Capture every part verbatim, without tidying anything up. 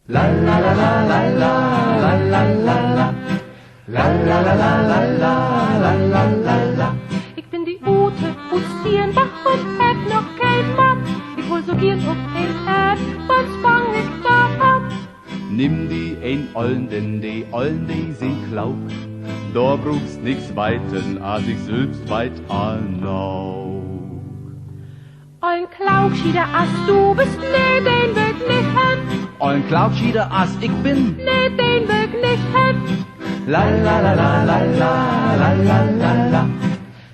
Lala, lala, lala, lala, lala. Lala, lala, lala, lala, lala. Ik bün de Ute ut Stierenbach un hebb noch keen Mann. Ik wull so geern op een Eck, wat fang ik dor an? Nimm di een Ollen, denn de Ollen, de sünd klook. Dor bruukst nix weiten, as ik sülvst weit all noog. Ollen Klaukschieter, as du büst, nee, den will ik nich hebben. Ollen Klaukschieter, as ik bün. Nee, den will ik nich hebben. Lala, lala, lala, lala, lala.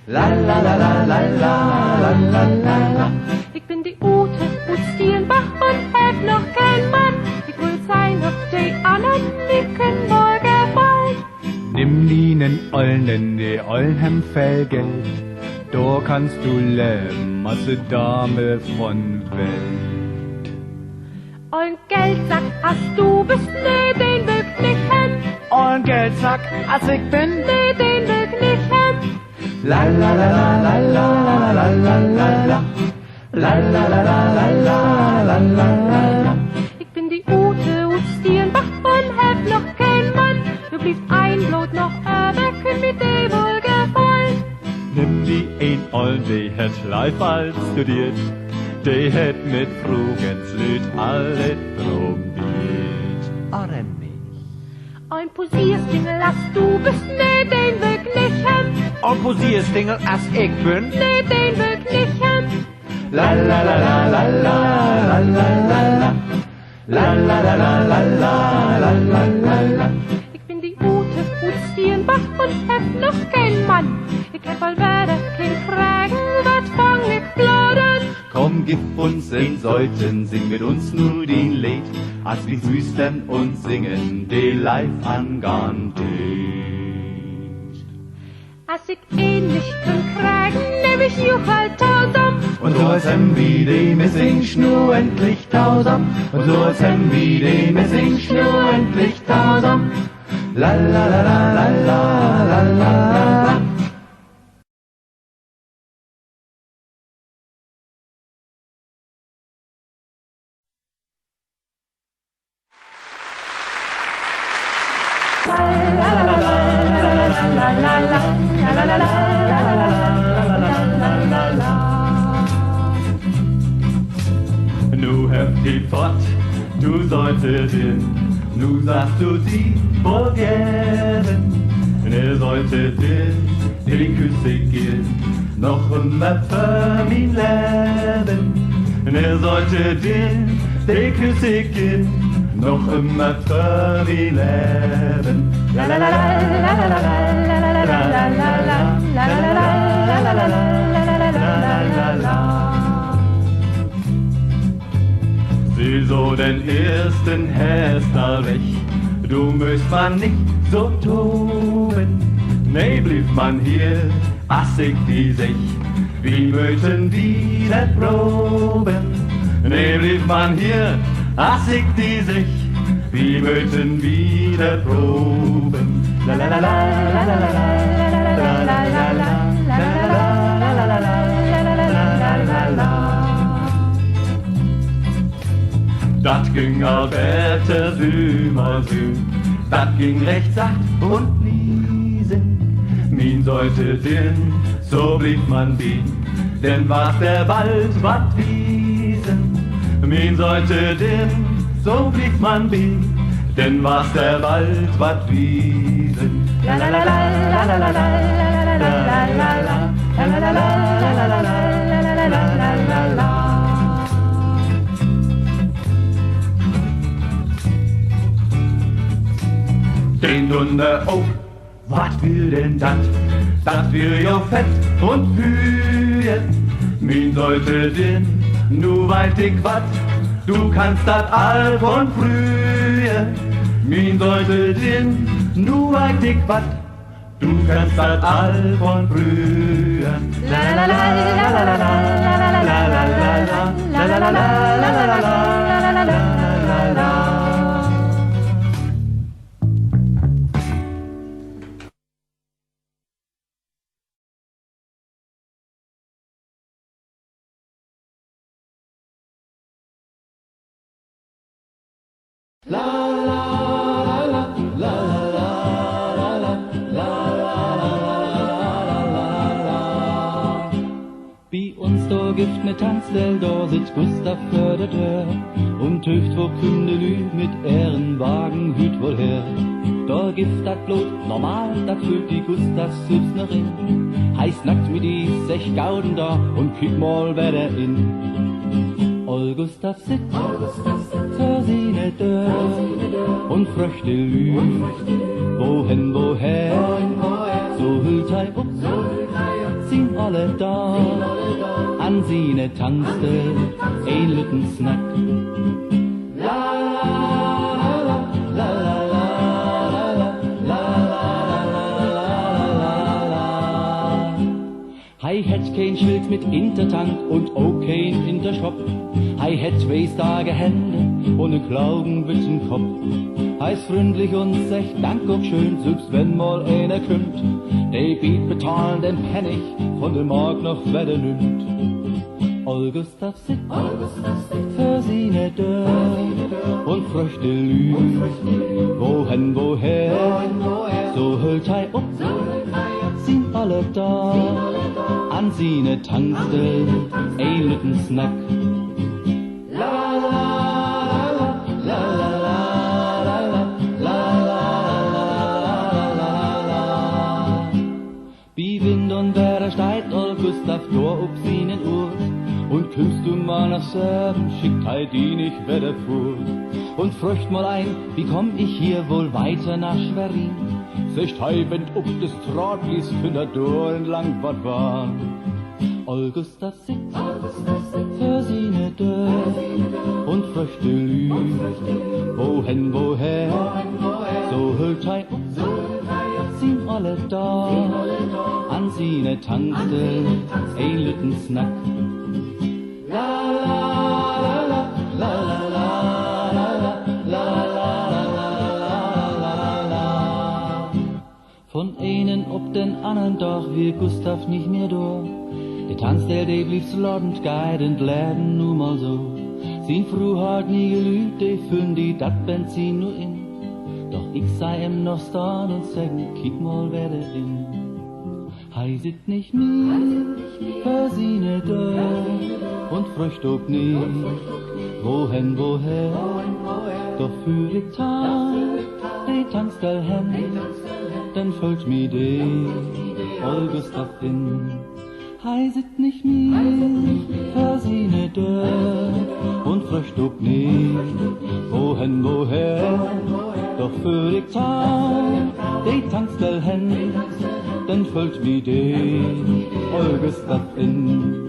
Lala, lala, lala, lala, lala. Ik bün de Ute ut Stierenbach un hebb noch keen Mann. Ik wull sehn, of de annern mi künnt woll gefallen. Nimm di nen Ollen, denn de Ollen hebben veel Geld. Dor kannst du leven as de Dame von Welt. Ollen Geldsack, as du büst, nee, den will ik nich hebben. Ollen Geldsack, as ik bün. Nee, den will ik nich hebben. Lala, lala, lala, lala, lala. Lala, lala, lala, lala, lala. Ik bün de Ute ut Stierenbach un hebb noch keen Mann. Dor blifft een bloot noch över, künnt mi de woll gefallen. Nimm di een Ollen, de hett Leifarzt studeert, de hett mit Fruenslüüd allens probeert. Oder nich? Een Posierstengel, as du büst, nee, den will ik nich hebben. Een Posierstengel, as ik bün. Nee, den will ik nich hebben. Lala, lala, lala, lala, lala. Lala, lala, lala, lala, lala. Ik bün de Ute ut Stierenbach un hebb noch keen Mann. Ik hebb al wedder keen Kragen, wat fang ik dor an? Kumm, giff uns een Seuten, sing mit uns nu dien Leed, as wi flüstern un singen de Leev angahn deed. As ik een nich kunn kriegen, nehm ik juch all tosamen. Un so as hebbt wi de Missingschnur endlich tosamen. Un so as hebbt wi de Missingschnur endlich tosamen. La, la, la, la. Nu hebbt wi fott, nu sööt se denn, nu sast du di woll geven, ne sööt se denn, de küss ik geern noch ümmer för mien Leven. Ne sööt se denn, de küss ik geern noch ümmer för mien Leven. La, la, la, la. Se so den eersten Hest al weg, du möchst man nich so toven. Nee, bliev man hier, as ik di segg, wi möten wieder proven. Nee, bliev man hier, as ik di segg, wi möten wieder proven. La, la, la, la. Dat güng al beter, sü mal sü. Dat güng recht sacht un liesen. Mien söte Diern, so bliev man bi, denn warrt der bald wat wiesen. Mien söte Diern, so bliev man bi, denn warrt der bald wat wiesen. La, la, la. Den Dunner ok, wat will denn dat? Dat will jo Fett un Füer. Mien söte Diern, nu weit ik wat, du kannst dat all von früher. Mien söte Diern, nu weit ik wat, du kannst dat all von früher. La, la, la. Bi uns dor gifft 'ne Tankstell, dor sitt Gustav vör de Döör un töövt, wo kümmt de Lüüd mit ehren Wagen hüüt woll her. Dor gifft dat bloot normal, dat füllt bi Gustav sülvst noch in. He snackt mit de, seggt: Goden Dag, un kiek mal, wer dor in. Oll Gustav sitt vör siene Döör un fröggt de Lüüd: Wohen, woher? So höllt he up sien olle Daag an siene Tankstell en lütten Snack. He hett keen Schild mit Intertank un ok keen Intershop. He hett twee starke Hänn un en klogen witten Kopp. He is fründlich un seggt Dank ok schöön, sülvst wenn mal een kümmt. De beid betahlen den Pennig, vun de Mark noch wedder nümmt. Oll Gustav sitt vör siene Döör un fröggt de Lüüd: Wohen, woher? So höllt he up sien olle Daag an siene Tankstell en lütten Snack. Bi Wind un Wedder steiht Oll Gustav dor up sienen Oort, un kümmst du mal na söven, schickt he di nich wedder foort. Un fröggt mal een: Wie komm ich hier wohl weiter nach Schwerin? Seggt he: Wenn up de Straat liest, künn dat dor entlang wat warrn. Oll Gustav sitt vör siene Döör un fröggt de Lüüd: Wohen, woher? So höllt he up sien olle Daag an siene Tankstell en lütten Snack. Von enen op den annern Dag wier Gustav nich mehr dor. De Tankstell, de blifft slotten, geiht in't Leven nu mal so. Sien Fru harr nie gelüügt, de fünn di, dat Benzin nu in. Doch ik seh em noch stahn un seggen: Kiek mal wedder in. He sitt nich mehr vör siene Döör un fröggt ok nich: Wohen, woher? Doch föhr ik to de Tankstell hen, denn föllt mi de Oll Gustav in. He sitt nich mehr vör siene Döör un fröggt ok nich: Wohen, woher? Doch föhr ik to de Tankstell hen, denn föllt mi de Oll Gustav in.